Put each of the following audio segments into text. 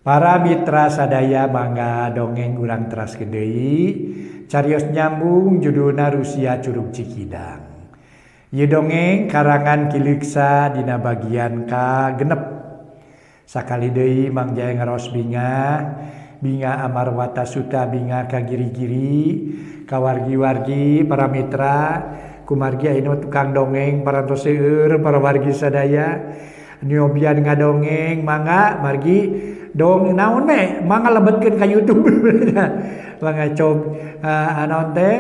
Para mitra sadaya mangga dongeng urang teraskeun deui carios nyambung judulna Rusia Curug Cikidang. Ieu dongeng karangan Ki Leuksa dina bagian ka-6. Sakali deui Mang Jaya ngaros bingah, bingah amarwata suta bingah ka giri-giri, ka wargi-wargi para mitra, kumargi ayeuna tukang dongeng parantos seueur para wargi sadaya. Nyobian ngadongeng mangga margi dong naon we mangga lebetkeun ka YouTube. Mangga cob naon teh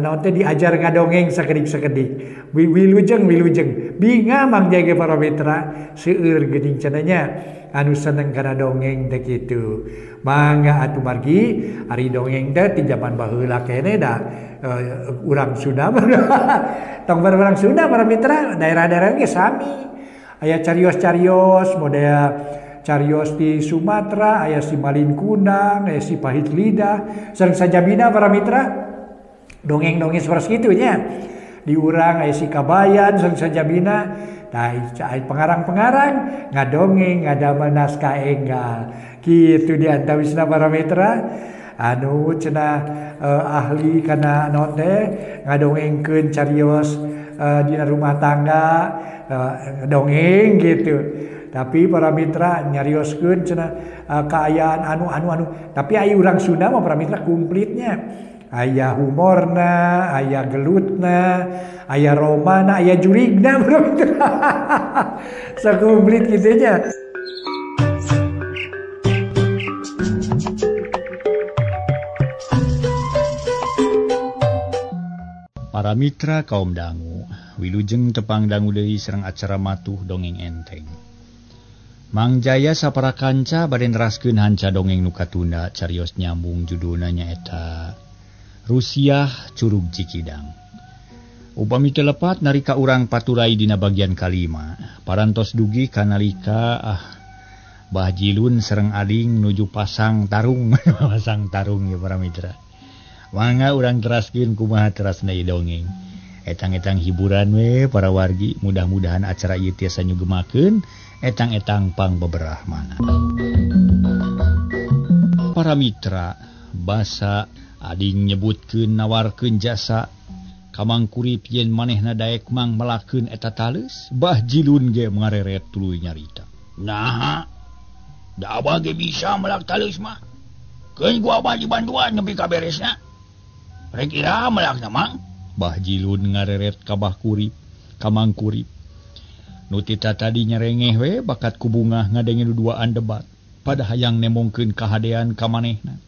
naon teh diajar ngadongeng sakedik-sakedik. Wilujeng wilujeng bingah Mang Jaya para mitra seueur geuning cenah nya anu seneng kana dongeng teh kitu. Mangga atuh margi ari dongeng teh ti jaman baheula keneh da urang Sunda. Tong urang Sunda para mitra daerah-daerah ge sami. Aya carios-carios model carios di Sumatera, aya si Malin Kundang, aya si Pahit Lidah, sareng sajabina para mitra dongeng-dongeng seperti kitu nya. Di urang aya si Kabayan sareng sajabina, tah pengarang-pengarang ngadongeng ngadamel naskah enggal. Kitu di antawisna para mitra anu cenah ahli kana naon teh ngadongengkeun carios dina rumah tangga dongeng gitu. Tapi para mitra nyarioskeun cenah kaayaan anu anu anu. Tapi aya urang Sunda mah para mitra kumplitnya. Aya humorna, aya gelutna, aya romana, aya jurigna para mitra. Sakumplit kitu nya. Para mitra kaum dangu, wilujeng tepang dangu deui sareng acara matuh dongeng enteng. Mang Jaya sapara kanca bade neraskeun hanca dongeng nu katunda carios nyambung judulna nyaeta Rusiah Curug Cikidang. Upami teu lepat nalika urang paturai dina bagian kalima, parantos dugi kanalika Bah Jilun sareng Ading nuju pasang tarung. Pasang tarung ya para mitra. Mangga urang teraskeun kumaha terasna ieu dongeng. Etang-etang hiburan we para wargi, mudah-mudahan acara ieu tiasa nyugemakeun etang-etang pangbeberahmana. Para mitra, basa Ading nyebutkeun nawarkeun jasa Kamang Kurip yen manehna daek mang melakeun eta taleus, Bah Jilun ge ngareret tuluy nyarita. Naha, da abah ge bisa melak taleus mah. Keun ku abah dibantuan nepi ka beresna. Rek iraha melakna mang? Bah Jilun ngareret ka Bah Kurip, ka Mang Kurip. Nu tita tadi nyerengeh we bakat ku bungah ngadenge duduaan debat. Pada hayang nemongkeun kahadean ka manehna.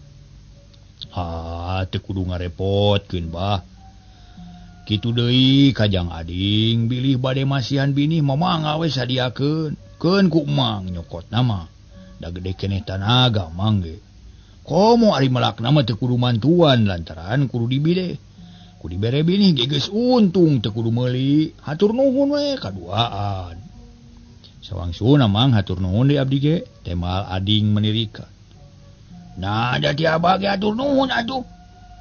Ah, teu kudu ngarepotkeun bah. Kitu deui kajang Ading bilih bade masihan binih mah mangga we sadiakeun. Keun ku emang nyokotna mah. Da gede keneh tanaga mang ge. Komo ari melakna mah teu kudu mantuan lantaran kudu dibide. Ku dibere binih ge geus untung teu kudu meuli. Hatur nuhun we kaduaan. Sawangsuna mang hatur nuhun deui abdi ge, temal Ading menirika. Nah, da ti abah ge hatur nuhun atuh.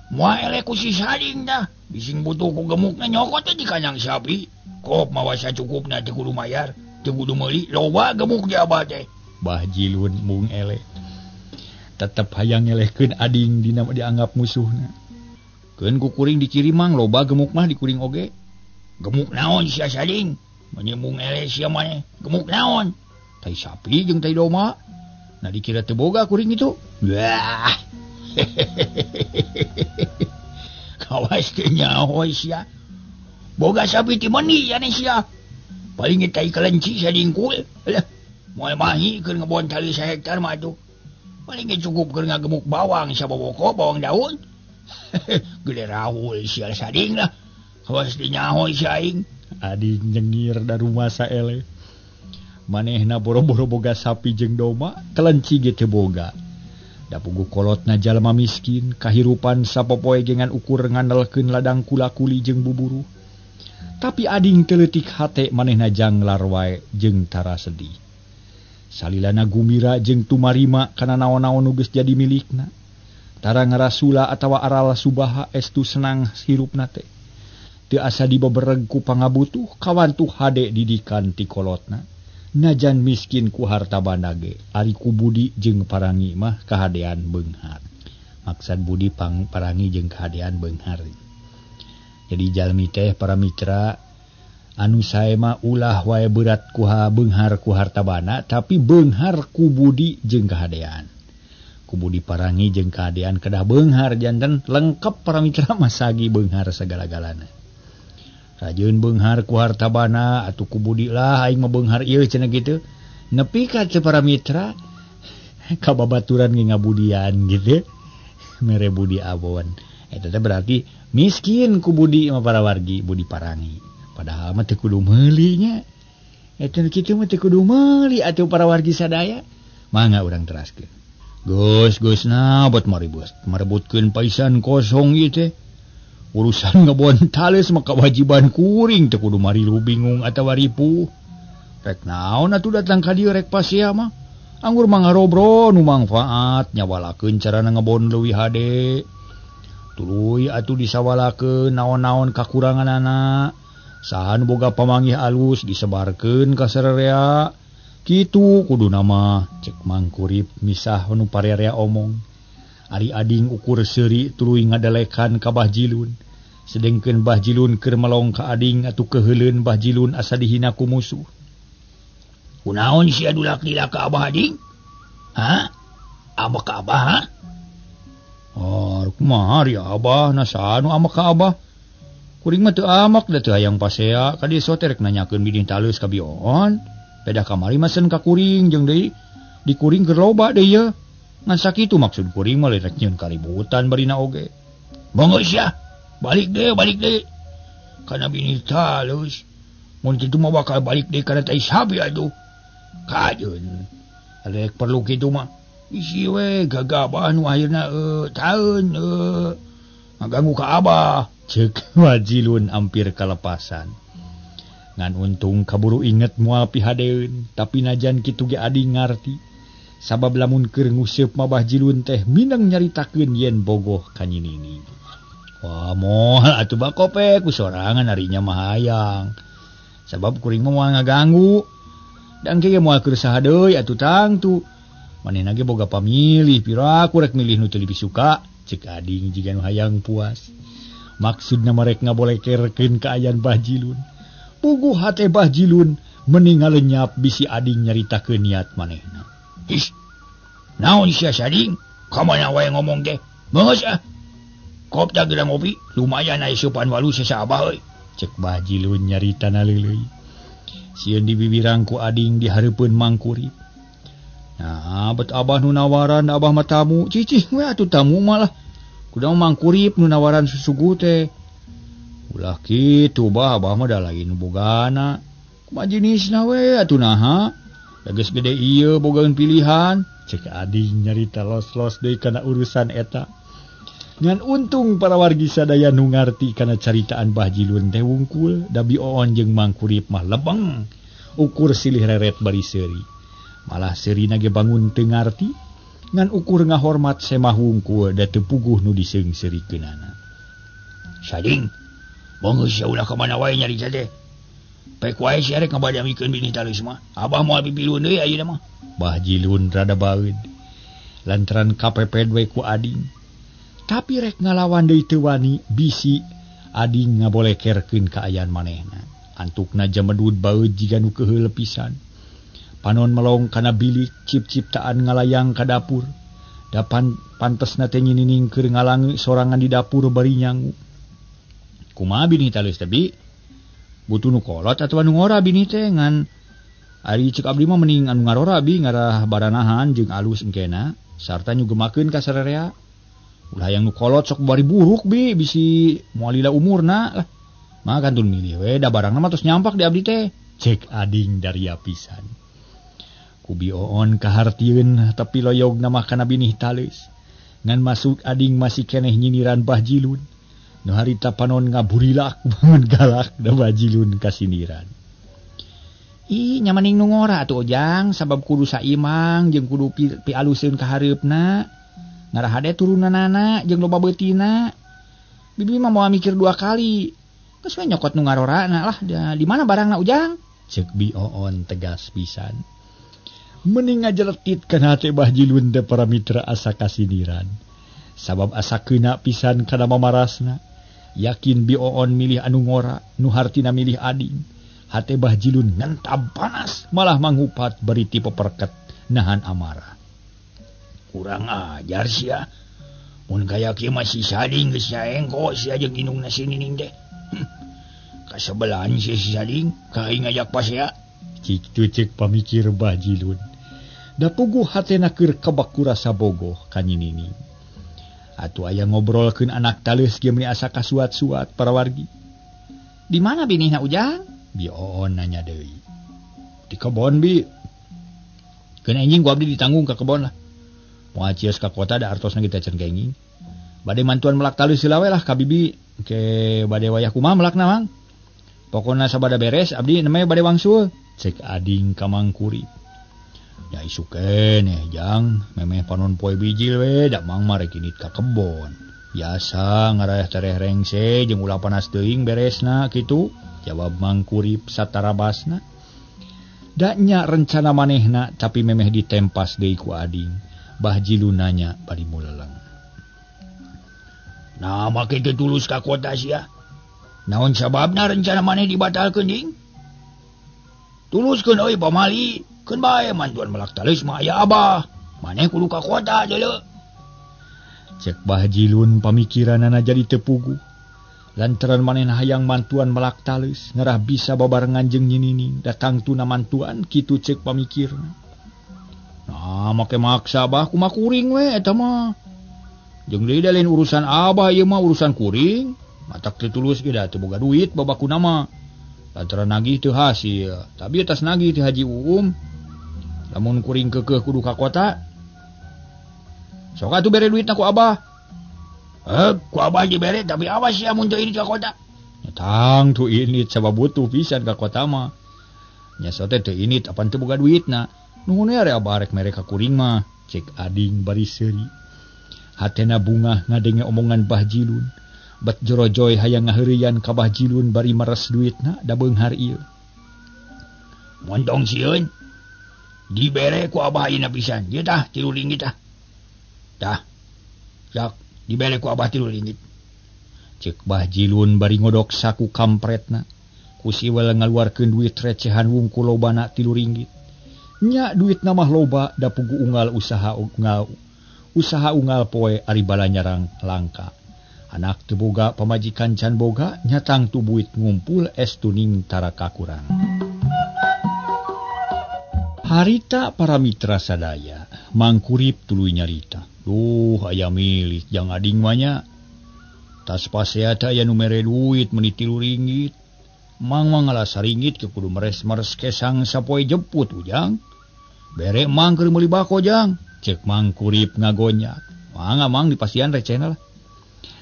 Moal eleh ku si Sading dah. Bising butuh ku gemukna nyokot teh di kandang sapi. Kop mawa sacukupna teu kudu mayar, teu kudu meuli, loba gemuk di abah teh. Bah Jilun mung eleh. Tetep hayang ngelehkeun Ading dina dianggap musuhna. Keun ku kuring dikirim mang loba gemuk mah dikuring oge. Gemuk naon sia Sading? Menyembung eleh sia maneh. Gemuk naon? Tai sapi jeung tai domba. Nah dikira teu boga kuring itu. Wah. Kawas teu nyaho sia. Boga sapi ti meuni ane sia. Paling tai kelenci sadingkul. Alah, moal mahi keur ngebon tali sahektar mah atuh. Paling cukup keur ngagemuk bawang saboboko bawang daun. Gede rahul sia Sading lah. Kawas teu nyaho sia aing. Ading nyengir da rumasa eleh. Manehna boro-boro boga sapi jeung domba, kelenci ge teu boga. Da puguh kolotna jalma miskin, kahirupan sapopoe ge ngan ukur ngandelkeun ladang kula-kuli jeung buburu. Tapi Ading teu leutik hate manehna janglar wae jeung tara sedih. Salilana gumira jeung tumarima kana naon-naon nu geus jadi milikna. Tara ngarasula atawa aral subaha estu senang hirupna teh. Teu asa dibebereg ku pangabutuh kawantu hade didikan ti kolotna. Najan miskin ku harta banda ge ari ku budi jeung parangi mah kahadean beunghar. Maksad budi pang parangi jeung kahadean beunghar. Jadi jalmi teh para mitra anu sae mah ulah wae berat ku beunghar ku harta banda tapi beunghar ku budi jeung kahadean. Ku budi parangi jeung kahadean kedah beunghar janten lengkap para mitra masagi beunghar sagala-galana. Rajin beunghar ku harta bana atuh ku budi lah aing mah beunghar ieu cenah kitu. Nepi ka teu para mitra ka babaturan ge ngabudian gitu. Mere budi abon. Eta teh berarti miskin ku budi mah para wargi budi parangi. Padahal mah teu kudu meuli nya. Eta kitu mah teu kudu meuli atuh para wargi sadaya. Mangga urang teraskeun. Geus geus na buat maribus marebutkeun paisan kosong ieu teh. Urusan ngebon tales mah kewajiban kuring teu kudu marilu bingung atawa ripuh. Rek naon atuh datang ka dieu rek pasea mah. Anggur mangarobro nu mangfaat nyawalakeun carana ngebon leuwih hade. Tuluy atuh disawalakeun naon-naon kakuranganana. Saha nu boga pamanggih alus disebarkeun ka sarerea. Kitu kuduna mah cek Mangkurip misah nu parerea omong. Ari ading ukur seuri tuluy ngadelekan ka Bah Jilun. Sedengkeun Bah Jilun keur melong ka ading atuh keuheuleun Bah Jilun asa dihina ku musuh. Kunaon sia dulak-dilak ka Abah ading? Hah? Abah ka Abah ha? Oh, kumaha ari Abah na saha nu amak ka Abah? Kuring mah teu amak da teu hayang pasea ka dieu sote rek nanyakeun bidih talus ka bioon. Pedah kamari mah sen ka kuring jeung deui di kuring keur loba deui ye. Ngan sakitu maksud kuring mah rek nyieun kaributan barina oge. Mangga sia, balik deui. Kana bini talus. Mun kitu mah bakal balik deui kana tai sapi atuh. Kajeun. Rek perlu kitu mah. Isi we gagabah nu akhirna taeun ngaganggu ka Abah. Ceuk Wajilun ampir kalepasan. Ngan untung kaburu inget moal pihadeun, tapi najan kitu ge ading ngarti. Sabab lamun keur nguseup mah Bah Jilun teh minang nyaritakeun yen bogoh ka Nyi Nini. Wah moal atuh bakope ku sorangan arinya mah hayang. Sabab kuring mah moal ngaganggu. Dan ge moal keur saha deui atuh tangtu. Manehna ge boga pamilih, pira aku rek milih nu teu dipisuka, ceuk ading jiga nu hayang puas. Maksudna marek ngabolekerkeun kaayaan Bah Jilun. Puguh hate Bah Jilun mending ngalenyap bisi ading nyaritakeun niat manehna. Ih, naon sia sading? Ka mana wae ngomong teh? Beungeus ah. Kop tah geura ngopi, lumayan aya supan walu sesa Abah euy. Ceuk Bah Jilun nyarita naleuleuy. Sieun dibibirang ku ading di hareupeun Mangkurip. Nah, bet Abah nu nawaran Abah mah tamu, cicih we atuh tamu malah. Kudu Mangkurip nu nawaran susugu teh. Ulah kitu bah Abah mah da lain bogana. Kumaha jenisna we atuh naha? Da geus gede ieu bogaeun pilihan. Cek ading nyarita los-los deui kana urusan eta. Ngan untung para wargi sadaya nu ngarti kana caritaan Bah Jilun teh wungkul, da Bi Oon jeung Mangkurip mah lebeng ukur silih reret bari seuri. Malah seurina ge bangun teu ngarti ngan ukur ngahormat semah wungkul da teu puguh nu diseungseurikeunana. Sading, beungeus sia ulah ka mana wae nyarita teh. Pek wae sia rek ngabadamikeun bini talus mah. Abah moal pipilueun deui ayeuna mah. Bah Jilun rada baeud lantaran kapeped we ku ading. Tapi rek ngalawan deui teu wani bisi ading ngabolekerkeun kaayaan manehna. Antukna jamedud baeud jiga nu keuheul pisan. Panon melong kana bilik cip-ciptaan ngalayang ka dapur. Dapan pantesna teh nyinining keur ngalangi sorangan di dapur bari nyangu. Kumaha bini talus teh bi? Butuh nu kolot atawa nu ngora bini teh ngan ari ceuk abdi mah mending anu ngarora bi ngarah baranahan jeung alus engkena sarta nyugemakeun ka sarerea. Ulah yang nu kolot sok bari buruk bi bisi moal lila umurna lah. Mah kantun milih we da barangna mah tos nyampak di abdi teh. Cek ading daria pisan. Ku Bi Oon kahartieun tapi loyogna mah kana binih taleus. Ngan masuk ading masih keneh nyiniran Bah Jilun. Nu harita panon ngaburilak bangun galak da Bah Jilun kasiniran. Ih nyamaning nu ngora atuh Ojang sabab kudu saimang jeung kudu pialuseun ka hareupna. Ngarah hade turunanana jeung loba beutina. Bibi mah moal mikir dua kali. Geus we nyokot nu ngarorana lah di mana barangna Ujang? Cek Bi Oon tegas pisan. Mending ngajeletit kana hate Bah Jilun teh para mitra asa kasindiran. Sabab asa keuna pisan kana mamarasna. Yakin Bi Oon milih anu ngora, nu hartina milih ading. Hate Bah Jilun ngentab panas, malah manghupat bari ti peperket nahan amarah. Kurang ajar sia. Mun kaya kieu mah si Sading geus saengko sia jeung indungna si Nining teh. Kasebelan si Sading ka aing ngajak pasea. Kitu cek pamikir Bah Jilun. Da puguh hatena keur kebak ku rasa bogoh ka Nyi Nining. Atuh aya ngobrolkeun anak taleus ge meuni asa kasuat-suat para wargi. Di mana binihna Ujang? Bi Oon nanya deui. Di kebon bi. Keun enjing ku abdi ditanggung ka kebon lah. Moal cios ka kota da artosna kita can kenging. Bade mantuan melak talus heula we lah ka bibi. Ke bade wayah kumaha melakna Mang. Pokona sabada beres abdi namanya bade wangsul. Cek ading ka Mangkurip. Ya isuk keneh jang memeh panon poe bijil we da Mang mah rek indit ka kebon. Biasa ngarayah tereh rengse jeung ulah panas teuing beresna kitu. Jawab Mangkurip satarabasna. Da nya rencana manehna tapi memeh ditempas deui ku ading. Bah Jilun nanya bari muleleng. Nah make teu tulus ka kota sia. Naon sababna rencana maneh dibatalkeun ding? Tuluskeun euy pamali. Keun bae mantuan melak taleus mah aya abah. Maneh kudu ka kota deuleu. Cek Bah Jilun pamikiranana jadi teu puguh. Lantaran manehna hayang mantuan melak taleus ngarah bisa babarengan jeung Nyi Nining datang tuna mantuan kitu cek pamikirna. Nah, make maksa abah kumaha kuring we eta mah. Jeung deui da lain urusan abah ieu mah urusan kuring. Matak teu tulus ge da teu boga duit babakuna mah. Lantaran nagih teu hasil, tapi atas nagih teu Haji Uum. Lamun kuring keukeuh kudu ka kota. Sok atuh bere duitna ku abah. Ku abah dibere tapi awas sia mun teu ini ka kota. Nya tang tu ini sabab butuh pisan ka kota mah. Nya sote teu init apan teu boga duitna. Nuhun we abah rek mere ka kuring mah, cek ading bari seuri. Hatena bungah ngadenge omongan Bah Jilun. Bet jorojoy hayang ngaheureuyan ka Bah Jilun bari meres duitna da beunghar ieu. Montong sieun. Dibere ku abah ayeuna pisan. Ieu tah 3 ringgit tah. Tah. Sak dibere ku abah 3 ringgit. Cek Bah Jilun bari ngodok saku kampretna. Ku siwel ngaluarkeun duit recehan wungkul lobana 3 ringgit. Nya duit namah loba da pugu unggal usaha unggal poe ari bala nyarang langka. Anak teu boga pamajikan can boga nyatang tu buit ngumpul es tuning tara kakurang. Harita para mitra sadaya Mangkurip tuluy nyarita. Duh aya milik jang ading mah nya. Tas pasea teh aya nu mere duit meuni 3 ringgit. Mang mah ngalah saringgit ke kudu meres-meres kesang sapoe jemput Ujang. Bere mang keur meuli bako jang. Cek Mangkurip ngagonyak. Mangga mang dipasian recehna lah.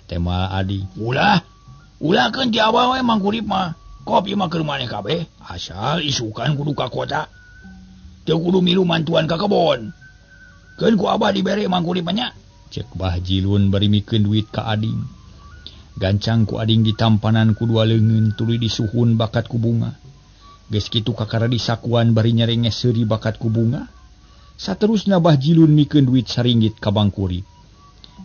Tema adi. Ulah. Ulah keun ti abah we Mangkurip mah. Kopi mah keur maneh kabeh. Asal isukan kudu ka kota. Teu kudu milu mantuan ka kebon. Keun ku abah dibere Mangkurip mah nya. Cek Bah Jilun bari mikeun duit ka ading. Gancang ku ading ditampanan ku dua leungeun tuluy disuhun bakat ku bunga. Geus kitu kakara disakuan bari nyarenges seuri bakat ku bunga. Saterusna Bah Jilun mikeun duit saringgit ka Mangkurip.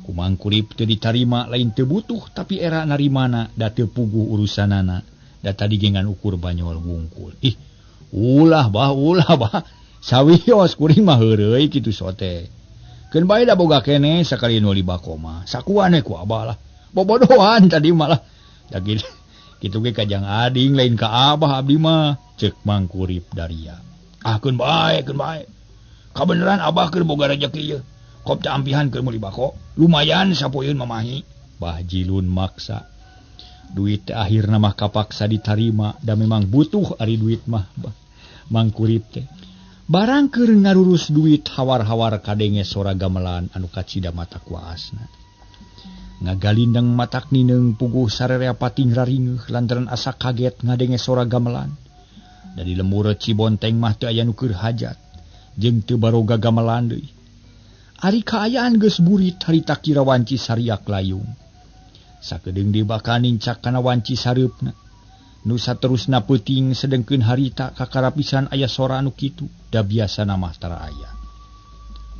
Ku Mangkurip teu ditarima lain teu butuh tapi era narimana da teu puguh urusanana da tadi ge ngan ukur banyol wungkul. Ih, ulah bah ulah bah. Sawios kuring mah heureuy kitu sote. Keun bae da boga keneh sakali nu bako mah. Sakuan we ku abah lah. Bobodohan tadi malah. Da kitu ge kajang ading lain ka abah abdi mah cek Mangkurip daria. Ah keun bae keun bae. Kabeneran abah keur boga rejeki ieu. Kop teh ampihan keur meuli bako, lumayan sapoeun mamahi. Bah Jilun maksa. Duit teh akhirna mah kapaksa ditarima da memang butuh ari duit mah Mangkurip teh. Barang keur ngarurus duit hawar-hawar kadenge sora gamelan anu kacida mata kuasna. Ngagalindeng matak nineung puguh sarerea pating raringeuh lantaran asa kaget ngadenge sora gamelan. Dari lembur Cibonteng mah teu aya nu keur hajat jeung teu baroga gamelan deui. Ari kaayaan geus burit harita kira wanci sariak layung. Sakedeung deui bakal nincak kana wanci sareupna. Nu saterusna peuting sedengkeun harita kakarapisan aya sora anu kitu da biasana mah tara aya.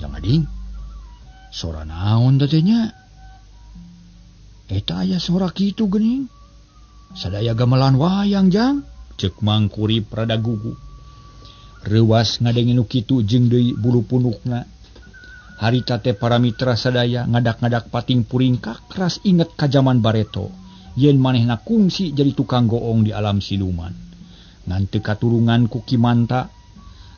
Jang ading. Sora naon teh nya? Eta aya sora kitu geuning. Sadaya gamelan wayang jang, ceuk Mang Kurip rada gugup. Reuwas ngadenge nu kitu jeung deui bulu punukna. Harita teh para mitra sadaya ngadak-ngadak pating puringkak keras inget ka jaman bareto. Yen manehna kungsi jadi tukang goong di alam siluman. Ngan teu katurungan ku Ki Manta,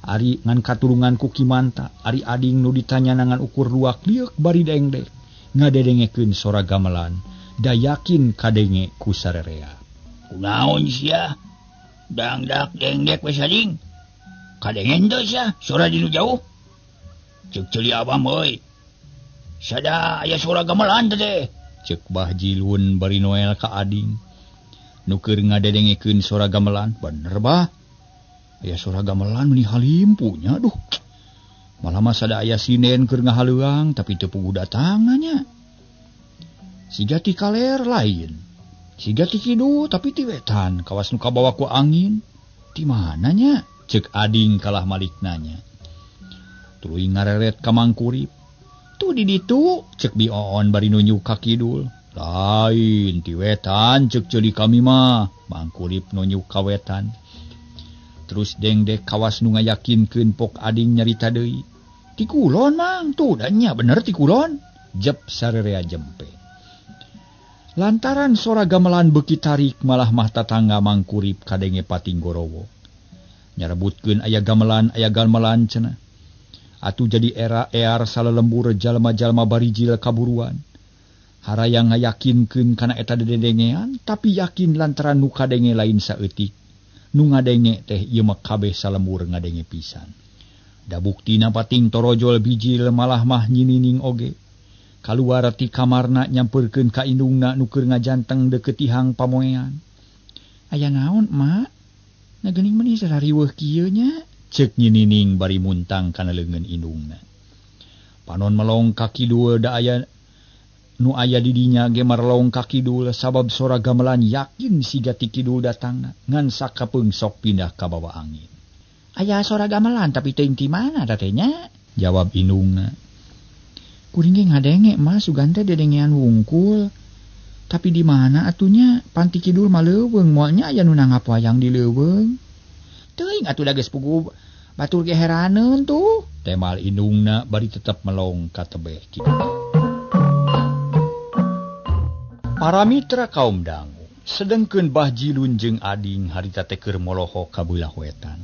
ari ngan katurungan ku Ki Manta, ari ading nu ditanya ngan ukur luak lieuk bari dengdek ngadedengekeun sora gamelan, da yakin kadenge ku sarerea. Kunaon sia? Dangdak dengdek we sading. Kadengen teu sia sora di nu jauh. Ceuk ceuli abam euy. Sada aya sora gamelan teh. Ceuk Bah Jilun bari Noel ka ading. Nu keur ngadedengekeun sora gamelan, bener bah. Aya sora gamelan meuni halimpu nya duh. Malah mah sada aya sinden keur ngahaleuang tapi teu puguh datangna nya. Siga ti kaler lain. Siga ti kidul tapi ti wetan kawas nu kabawa ku angin. Ti mana nya? Ceuk ading kalah malik nanya. Tuluy ngareret ka Mang Kurip. Tuh di ditu, ceuk Bi Oon bari nunjuk ka kidul. Lain ti wetan ceuk ceuli kami mah. Mang Kurip nunjuk ka wetan. Terus dengdek kawas nu ngayakinkeun pok ading nyarita deui. Ti kulon Mang, tuh da nya bener ti kulon. Jep sarerea jempe. Lantaran sora gamelan beuki tarik malah mah tatangga Mang Kurip kadenge pating gorowo. Nyarebutkeun aya gamelan cenah. Atuh jadi era ear salelembur jalma-jalma barijil kaburuan. Harayang ngayakinkeun kana eta dedengean, tapi yakin lantaran nu kadenge lain saeutik. Nu ngadenge teh ieu mah kabeh salembur ngadenge pisan. Da buktina pating torojol bijil malah mah nyinining oge. Kaluar ti kamarna nyampeurkeun ka indungna nu keur ngajanteng deukeut tihang pamoean. Aya naon, Mak? Na geuning meuni sarariweuh kieu nya? Ceuk nyinining bari muntang kana leungeun indungna. Panon melong ka kidul da aya nu aya di dinya ge marelong ka kidul sabab sora gamelan yakin siga ti kidul datangna ngan sakapeung sok pindah ka bawa angin. Aya sora gamelan tapi teuing ti mana da teh nya? Jawab indungna. Kuring ge ngadenge mah sugan teh dedengean wungkul. Tapi di mana atunya panti kidul mah leuweung moal nya aya nu nanggap wayang di leuweung. Teuing atuh da geus puguh batur ge heraneun tuh. Temal indungna bari tetep melong ka tebeh kitu. Para mitra kaum dangu, sedengkeun Bah Jilun jeung ading harita teh keur molohok ka beulah wetan.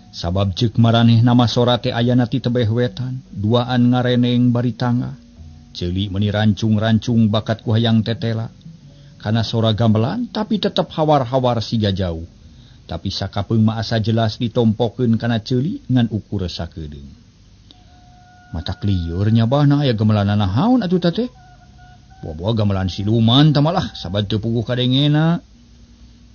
Sabab ceuk maraneh nama sora teh ayana ti tebeh wetan, duaan ngareneng bari tangga. Ceuli meuni rancung-rancung bakat ku hayang tetela. Kana sora gamelan tapi tetep hawar-hawar siga jauh. Tapi sakapeung mah asa jelas ditompokeun kana ceuli ngan ukur sakedeung. Mata lieur nya bahna aya gamelanana haon atuh teh. Buah-buah gamelan siluman tah malah sabad teu puguh kadengena.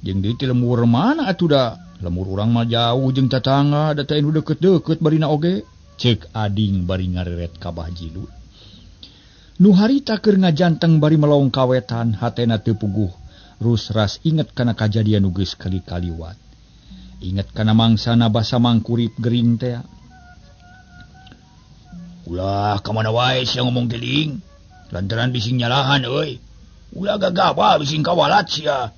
Jeung deui ti lembur mana atuh da? Lembur urang mah jauh jeung tatangga da teh nu deukeut-deukeut barina oge. Ceuk ading bari ngareret ka Bah Jilun. Nu harita keur ngajanteng bari melong ka wetan hatena teu puguh. Rusras inget kana kajadian nu geus kali-kaliwat. Inget kana mangsana basa Mang Kurip gering teh. Ulah ka mana wae sia ngomong teuing. Lantaran bising nyalahan euy. Ulah gagabah bising kawalat sia.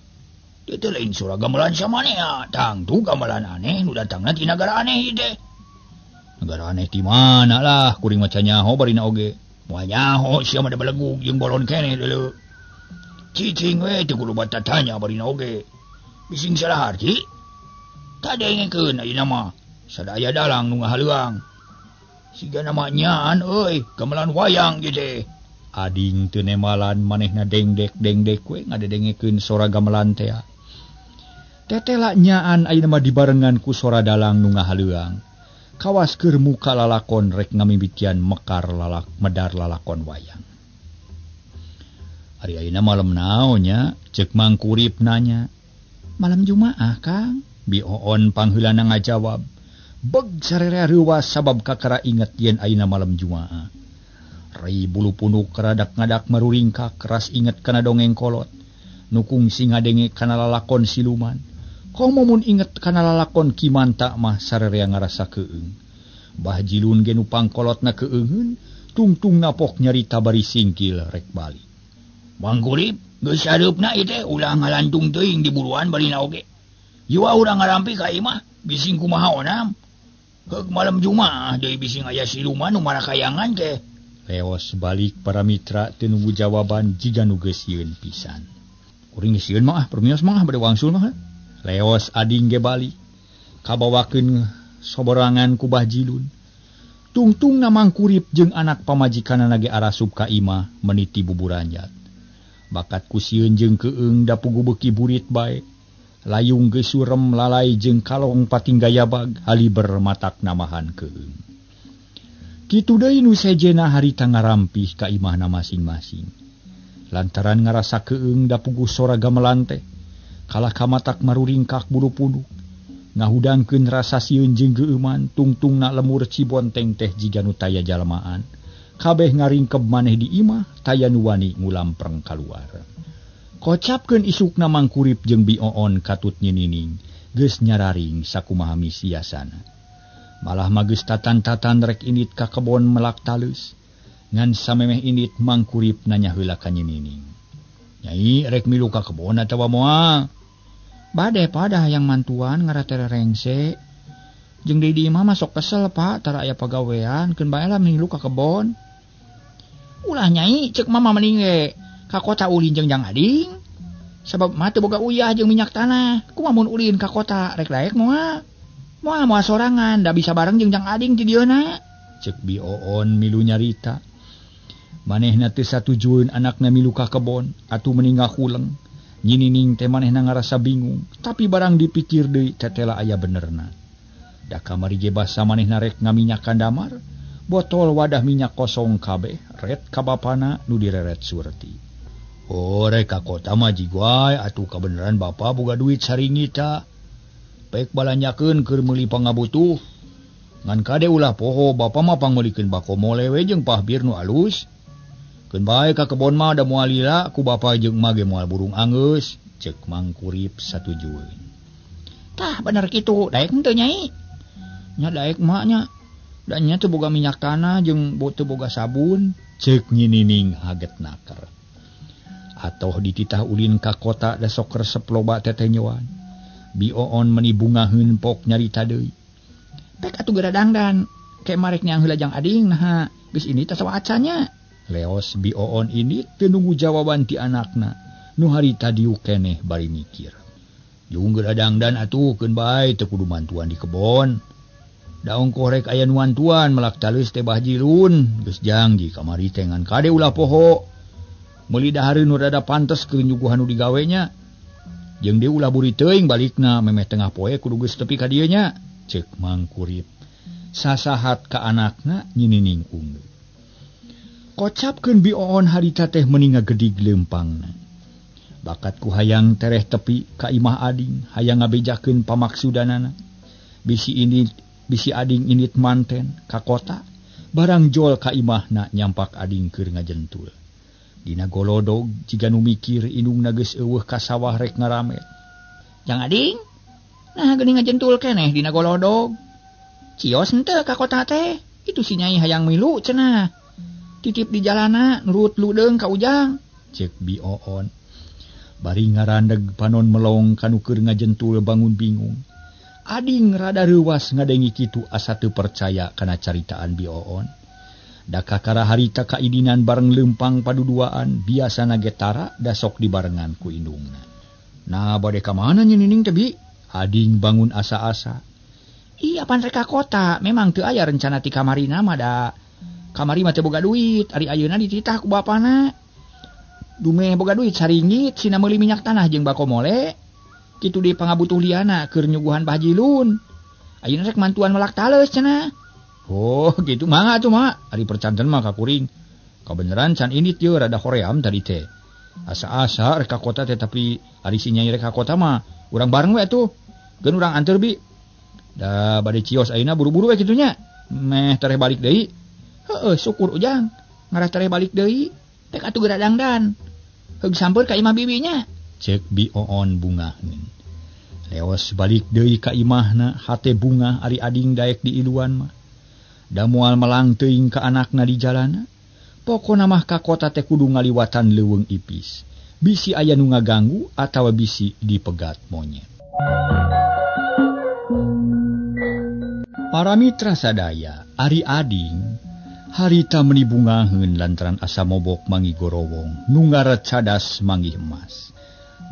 Teu teh lain sora gamelan samanea. Tangtu gamelan aneh nu datangna ti nagara aneh ieu teh. Nagara aneh ti mana lah kuring maca nyaho barina oge. Moal nyaho sia mah da belegug jeung bolon keneh deuleu. Cicing we teu kudu batatanya barina oge. Bising salah harti. Kadengekeun ayeuna mah. Sadaya dalang nu ngahaleuang. Siga nama nyaan euy, gamelan wayang ieu teh. Ading teu nemalan manehna dengdek-dengdek we ngadedengekeun sora gamelan teh. Tetela nyaan ayeuna mah dibarengan ku sora dalang nu ngahaleuang. Kawas keur muka lalakon rek ngamimitian mekar lalak medar lalakon wayang. Ari ayeuna malam naon nya? Ceuk Mang Kurip nanya. Malam Jumaah, Kang. Bi Oon pangheulana ngajawab. Beg sarerea reuwas sabab kakara inget yen ayeuna malam Jumaah. Rai bulu punuk radak ngadak maruringkak keras inget kana dongeng kolot. Nu kungsi ngadenge kana lalakon siluman. Komo mun inget kana lalakon Ki Manta mah sarerea ngarasa keung. Bah Jilun ge nu pangkolotna keungeun, tungtung napok nyarita bari singkil rek balik. Mangkurip geus sareupna ieu teh ulah ngalantung teuing di buruan balina oge. Jiwa urang ngarampi ka imah bising kumaha onam. Heug malam Jumaah deui bising aya siluman nu marakayangan teh. Leos balik para mitra teu nunggu jawaban jiga nu geus sieun pisan. Kuring geus sieun mah, permios mah bade wangsul mah. Leos ading ge balik kabawakeun soborangan ku Bah Jilun. Tungtungna Mangkurip jeung anak pamajikanana ge arasup ka imah meniti buburanjat. Bakat ku sieun jeung keung da pugu beuki burit bae. Layung geus surem lalai jeung kalong patinggayabag haliber matak namahan keung. Kitu deui nu sejena harita ngarampih ka imahna masing-masing. Lantaran ngarasa keung da puguh sora gamelan teh, kalah kamatak maruringkak bulu puduk. Ngahudangkeun rasa sieun jeung geueuman, tungtungna lemur Cibonteng teh jiga nu taya jalmaan. Kabeh ngaringkeb maneh di imah, taya nu wani ngulampreng kaluar. Kocapkeun isukna Mangkurip jeung Bi Oon katut nyinining, geus nyararing sakumaha misiasana. Malah mageus tatan-tatan rek indit ka kebon melak talus. Ngan samemeh indit Mangkurip nanya heula ka nyinining. Nyai rek milu ka kebon atawa moal? Bade padah yang mantuan ngaratere rengse. Jeung deui di imah masuk kesel Pak, tara aya pagawean keun bae lah milu ka kebon. Ulah nyai ceuk mama mending ge ka kota ulin jeung jang ading. Sabab mah teu boga uyah jeung minyak tanah. Kumaha mun ulin ka kota rek daek moal? Moal moal sorangan, da bisa bareng jeung jang ading di dieuna. Ceuk Bi Oon milu nyarita. Manehna teu satujueun anakna milu ka kebon, atuh mending ngakuleng. Nyinining teh manehna ngarasa bingung, tapi barang dipikir deui tetela aya benerna. Da kamari ge basa manehna rek ngaminyakan damar, botol wadah minyak kosong kabeh, ret ka bapana nu direret Surti. Oh, rek ka kota mah jiguai atuh kabeneran bapa boga duit saringit ta. Pek balanjakeun keur meuli pangabutuh. Ngan kade ulah poho bapa mah pangmeulikeun bako mole we jeung pahbir nu alus. Keun bae ka kebon mah da moal lila ku bapa jeung emak ge moal burung anggeus, ceuk Mangkurip satujueun. Tah bener kitu, daek henteu nyai? Nya daek mah nya. Da nya teu boga minyak tanah jeung teu boga sabun, ceuk nyinining haget naker. Atoh dititah ulin ka kota da sok resep loba tetenyoan. Bi Oon meni bungaheun pok nyarita deui. Pek atuh geura dangdan, ke marek neang heula jang ading naha geus ini teh sawacannya. Leos Bi Oon ini teu nunggu jawaban ti anakna, nu harita diuk keneh bari mikir. Jung geura dangdan atuh keun bae teu kudu mantuan di kebon. Da ongkoh rek aya nu mantuan melak talus teh Bah Jilun, geus jangji kamari teh ngan kade ulah poho. Meuli dahareun nu rada pantes keur nyuguhan nu digawe nya. Jeung deui ulah buri teuing balikna memeh tengah poe kudu geus tepi ka dieu nya, ceuk Mangkurip. Sasahat ka anakna nyinining unggul. Kocapkeun Bi Oon harita teh meuni ngagedig leumpangna. Bakat ku hayang tereh tepi ka imah ading, hayang ngabejakeun pamaksudanana. Bisi ading indit manten ka kota, barang jol ka imahna nyampak ading keur ngajentul. Dina golodog jiga nu mikir indungna geus eueuh ka sawah rek ngaramet. Jang ading, nah geuning ngajentul keneh dina golodog. Cios henteu ka kota teh, itu si nyai hayang milu cenah. Titip di jalana nurut ludeung ka ujang, ceuk Bi Oon. Bari ngarandeg panon melong kanu keur ngajentul bangun bingung. Ading rada reuwas ngadengi kitu asa teu percaya kana caritaan Bi Oon. Da kakara harita kaidinan bareng leumpang paduduaan biasana ge tara da sok dibarengan ku indungna. Nah bade ka mana nyinining teh Bi? Ading bangun asa-asa. Iya pan rek ka kota, memang teu aya rencana ti kamarina mah da kamari mah teu boga duit, ari ayeuna dititah ku bapana. Dumeh boga duit saringgit sina meuli minyak tanah jeung bako mole. Kitu di pangabutuh liana keur nyuguhan Bah Jilun. Ayeuna rek mantuan melak taleus cenah. Oh gitu mangga atuh mah, ari percanten mah ka kuring. Kabeneran can indit ye rada hoream tadi teh. Asa-asa rek ka kota teh tapi ari si nyai rek ka kota mah urang bareng we atuh. Geun urang anteur Bi. Da bade cios ayeuna buru-buru we kitu nya. Meh tereh balik deui. Heueuh syukur ujang, ngarah tereh balik deui. Pek atuh geura dangdan. Heug samper ka imah bibinya. Cek Bi Oon bungaheun. Leos balik deui ka imahna hate bungah ari ading daek diiluan mah. Da moal melang teuing ka anakna di jalana. Pokona mah ka kota teh kudu ngaliwatan leuweung ipis. Bisi aya nu ngaganggu atawa bisi dipegat monyet. Para mitra sadaya, ari ading harita meuni bungaheun lantaran asa mobok mangi gorowong nu ngaret cadas manggih emas.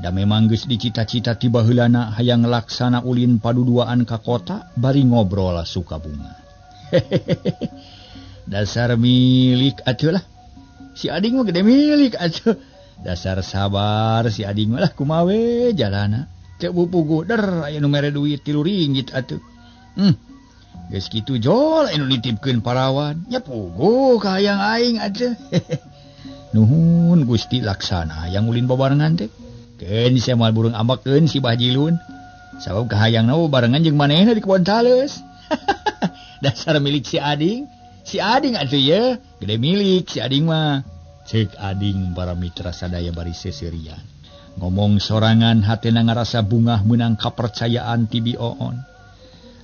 Da memang geus dicita-cita ti baheulana hayang laksana ulin paduduaan ka kota bari ngobrol suka bunga. Dasar milik atuh lah. Si ading mah gede milik atuh. Dasar sabar si ading mah lah kumaha we jalana. Teu puguh der aya nu mere duit 3 ringgit atuh. Geus kitu jol anu nitipkeun parawan. Nya puguh ka hayang aing atuh. Nuhun Gusti Laksana hayang ulin babarengan teh. Keun sia moal burung ambekeun si Bah Jilun. Sabab kahayangna barengan jeung manehna di kebon tales. Dasar milik si ading. Si ading atuh ye, gede milik si ading mah. Cek ading para mitra sadaya bari seserian. Ngomong sorangan hatena ngarasa bungah meunang kapercayaan ti Bi Oon.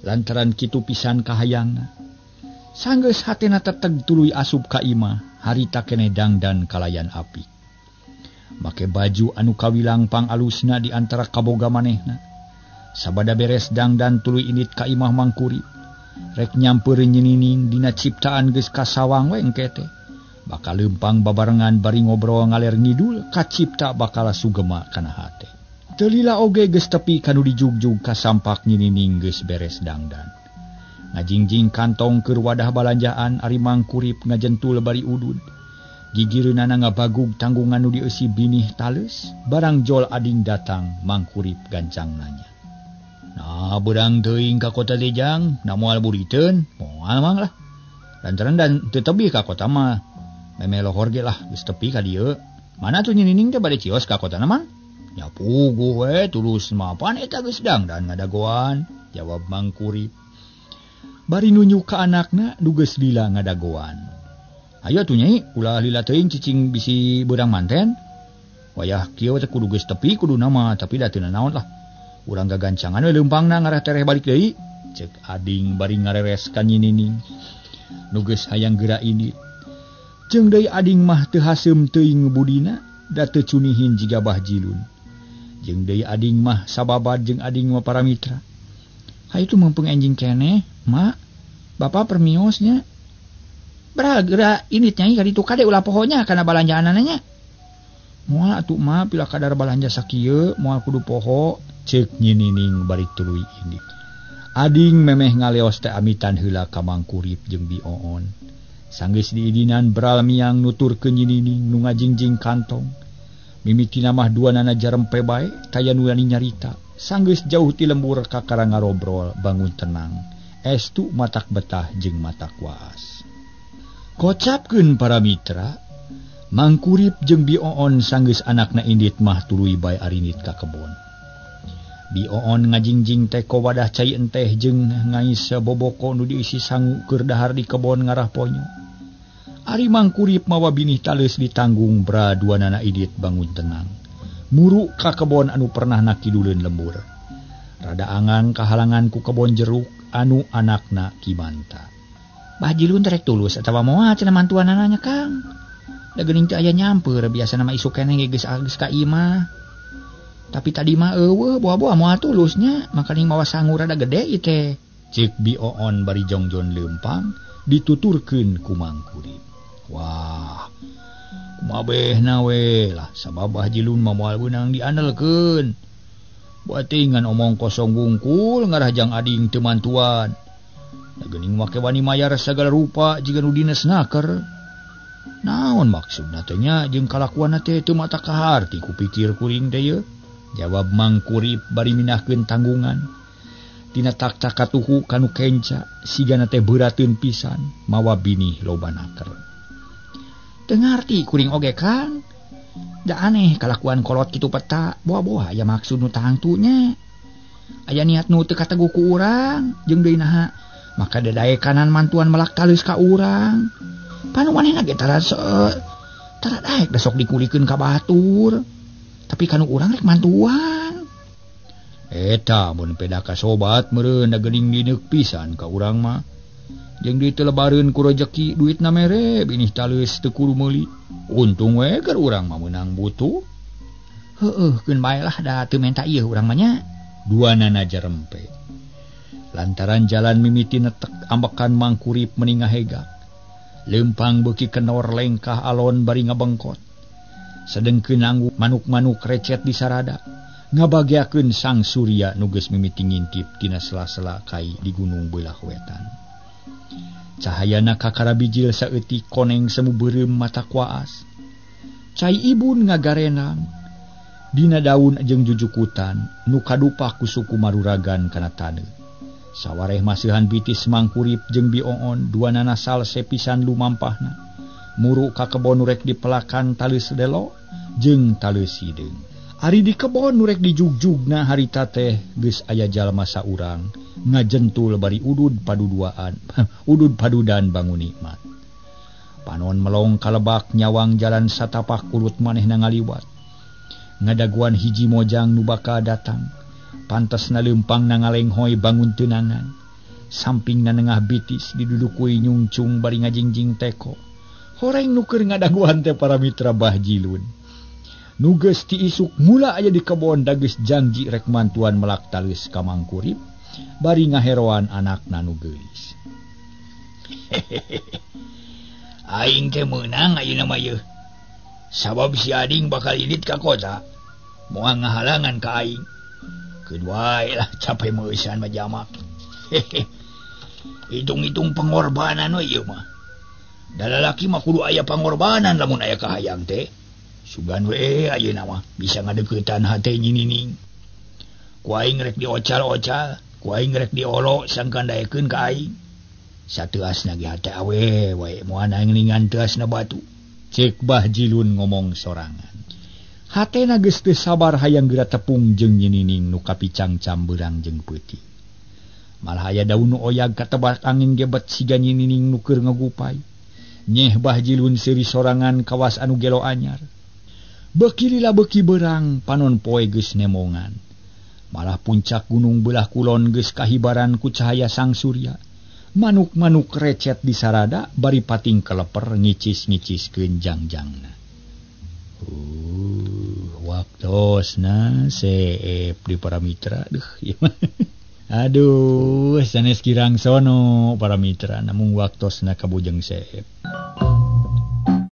Lantaran kitu pisan kahayangna. Sanggeus hatena teteg tuluy asup ka imah, harita keneh dangdan kalayan api. Make baju anu kawilang pangalusna di antara kaboga manehna. Sabada beres dangdan tuluy indit ka imah mangkuri. Rek nyampeureuh nyinining dina ciptaan geus kasawang we engke teh. Bakal leumpang babarengan bari ngobrol ngaler ngidul kacipta bakal sugema kana hate. Teu lila oge geus tepi kanu dijugjug kasampak nyinining geus beres dangdan. Ngajingjing kantong keur wadah balanjaan ari mangkurip ngajentul bari udud. Gigireunana ngabagug tanggungan nu dieusi binih taleus, barang jol ading datang mangkurip gancang nanya. Nah, beurang teuing ka kota Dejang, na moal buriteun, moal mang lah. Lantaran dan teu tebih ka kota mah. Meme lohor ge lah geus tepi ka dieu. Mana tuh nyinining teh bade cios ka kotana mang? Nya puguh we tulus mapan eta geus dangdan ngadagoan, jawab mangkurip. Bari nunjuk ka anakna nu geus lila ngadagoan. Ayo tuh nyai, ulah lila teuing cicing bisi beurang manten. Wayah kieu teh kudu geus tepi kudu nama, tapi da teu nanaon lah. Urang gagancangan we leumpangna ngarah tereh balik deui. Cek ading bari ngareres ka nyinining. Nu geus hayang geura indit. Jeung deui ading mah teu haseum teuing budina, da teu cunihin jiga Bah Jilun. Jeung deui ading mah sababad jeung ading mah para mitra. Hayu tuh mumpung enjing keneh, Mak. Bapak permiosnya. Beral geura indit nyai ka ditu kade ulah pohonya kana balanjaanana nya. Moal atuh mah pila kadar balanja sakieu moal kudu poho, cek nyinining bari tuluy indit. Ading memeh ngaleos teh amitan heula ka mangkurip jeung Bi Oon. Sanggeus diidinan beral miang nuturkeun nyinining nu ngajingjing kantong. Mimitina mah duanana jarempe bae taya nu wani nyarita. Sanggeus jauh ti lembur kakara ngarobrol bangun tenang. Estu matak betah jeung matak waas. Kocapkeun para mitra, mangkurip jeung Bi Oon sanggeus anakna indit mah tuluy bae arinit ka kebon. Bi Oon ngajingjing teko wadah cai enteh jeung ngais boboko nu diisi sangu keur dahar di kebon ngarah ponyo. Ari mangkurip mawa binih taleus ditanggung bra duanana indit bangun tenang. Muru ka kebon anu pernah nakiduleun lembur. Rada angang kahalangan ku kebon jeruk anu anakna Kimanta. Bah Jilun terek tulus atawa moal cenah mantuanana nya Kang. Da geuning teu aya nyamper biasana mah isuk keneh geus geus ka imah. Tapi tadi mah eueuh boa-boa moal tulusnya, makaning mawa sangu rada gede ieu teh. Cek Bi Oon bari jongjon leumpang dituturkeun ku mangkurip. Wah, kumaha behna we lah sabab Bah Jilun mah moal beunang diandelkeun. Buatingan omong kosong wungkul ngarah jang ading teu mantuan. Da geuning make wani mayar sagala rupa jiga nu dines naker. Naon maksudna teh nya jeung kalakuanna teh teu mata kaharti ku pikir kuring teh ye. Jawab mangkurip bari minahkeun tanggungan. Tina tak-tak katuhu kanu kenca sigana teh beurateun pisan mawa binih loba naker. Teu ngarti kuring oge Kang. Da aneh kalakuan kolot kitu peta, boa-boa aya maksud nu tangtunya. Aya niat nu teu kateguh ku urang jeung deui naha maka dadaekanan mantuan melak taleus ka urang. Panu manehna ge tara daek da sok dikulikeun ka batur. Tapi kanu urang rek mantuan. Eta mun peda ka sobat meureun da geuning dineuk pisan ka urang mah. Jeung duit lebareun ku rejeki duitna mere binih taleus teu kudu meuli. Untung we keur urang mah meunang butuh. Heueuh keun bae lah da teu menta ieu urang mah nya. Duanana jarempe. Lantaran jalan mimiti netek ambekan Mangkurip meni ngahegak. Leumpang beuki kenor lengkah alon bari ngabengkot. Sedengkeun nanggu manuk-manuk recet di sarada. Ngabagiakeun sang surya nu geus mimiti ngintip tina sela-sela kai di gunung beulah wetan. Cahayana kakara bijil saeutik koneng semu beureum mata kuaas. Cai ibun ngagarenang dina daun jeung jujukutan nu kadupa ku suku maruragan kana taneuh. Sawareh maseuhan bitis Mangkurip jeung Bi Oon duanana salse pisan lumampahna. Muru ka kebon rek dipelakan taleus delo jeung taleus hideung. Ari di kebon rek dijugjugna harita teh geus aya jalma saurang ngajentul bari udud paduduaan udud padudan bangun nikmat. Panon melong kalebak nyawang jalan satapak urut manehna ngaliwat. Ngadaguan hiji mojang nu bakal datang. Pantasna leumpang na ngalenghoy bangun teunangan. Sampingna nengah bitis didudukui nyungcung bari ngajingjing teko. Horeng nu keur ngadaguan teh para mitra Bah Jilun. Nu geus ti isuk mula aya di kebon da geus janji rek mantuan melak taleus ka Mangkurip bari ngaheroan anakna nu geulis. Aing teh meunang ayeuna mah yeuh. Sabab si ading bakal indit ka kota. Moal ngahalangan ka aing. Keun wae lah capek meusan mah jamak. Hitung-hitung pengorbanan we ieu mah. Da lalaki mah kudu aya pangorbanan lamun aya kahayang teh. Sugan we ayeuna mah bisa ngadeuketan hate Nyi Nining. Ku aing rek diocal-ocal, ku aing rek diolo sangkan daekeun ka aing. Sateuasna ge hate awe wae moal nanglingan teuasna batu. Cek Bah Jilun ngomong sorangan. Hatena geus teu sabar hayang geura tepung jeung Nyi Nining nu kapicangcam beurang jeung peuting. Malah aya daun nu oyag katebak angin gebet siga Nyi Nining nu keur ngagupai. Nyeh Bah Jilun seuri sorangan kawas anu gelo anyar. Beuki lila beuki beurang panon poe geus nemongan. Malah puncak gunung beulah kulon geus kahibaran ku cahaya sang surya. Manuk-manuk recet di sarada bari pating keleper ngicis-ngiciskeun jangjangna. Waktosna seep di para mitra. Duh, ieu mah. Aduh, sanes kirang sono para mitra namung waktosna kabujeng seep.